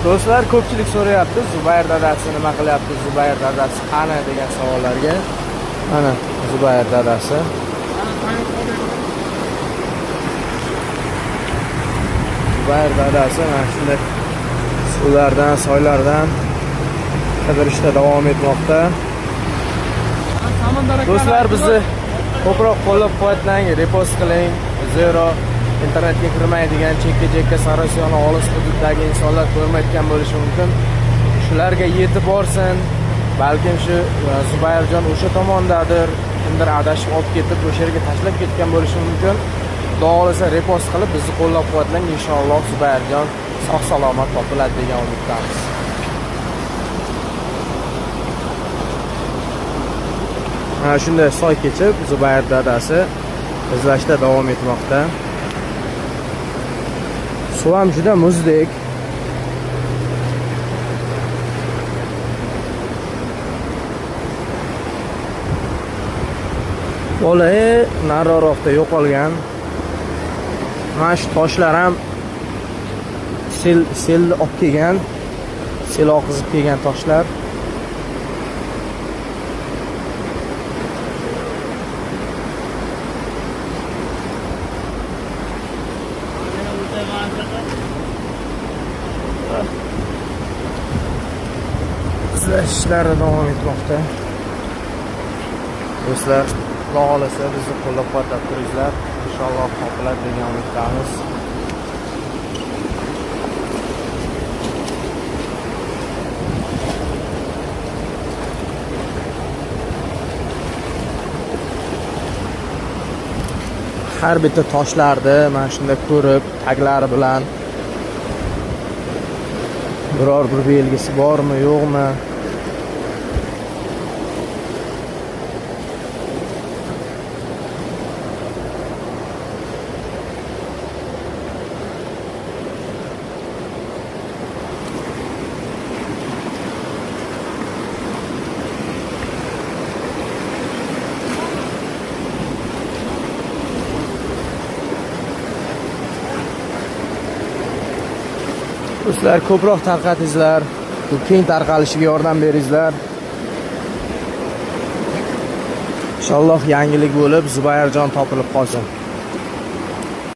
Do'stlar, ko'pchilik so'rayapti, Zubayr dadasi nima qilyapti, Zubayr dadasi qani degan savollarga. Mana Zubayr dadasi. Zubayr dadasi mana shunday suvlardan, soylardan qidirishda davom etmoqda. Do'stlar, bizni ko'proq qo'llab-quvvatlang, repost qiling. Zero internetga kirmaydigan chekka-chekka Sarosiyoni olis hududdagi insonlar ko'rmayotgan bo'lishi mumkin. Shularga yetib borsin. Balkim shu Zubayrjon o'sha tomondadir, kimdir adashib olib ketib, o'sha yerga tashlab ketgan bo'lishi mumkin. Xudo xohlasa repost qilib bizni qo'llab-quvvatlang, inshaalloh Zubayrjon sog' salomat topiladi degan umiddamiz. Mana shunday soy kechib Zubayr dadasi izlashda davom etmoqda. Suv ham juda muzdek. Bola nariroqda yo'qolgan. Mana shu toshlar ham sel olib kelgan, sel oqizib kelgan toshlar. Izlash ishlari davom etmoqda. Do'stlar, Xudo xohlasa bizni qo'llab-quvvatlab turinglar. Inshaalloh topiladi degan umiddamiz. Har bitta toshlarni mana shunday ko'rib, taglari bilan biror bir belgisi bormi, yo'qmi? Do'stlar, ko'proq tarqatingizlar, bu keng tarqalishiga yordam beringizlar. Inshaalloh yangilik bo'lib, Zubayrjon topilib qolsin.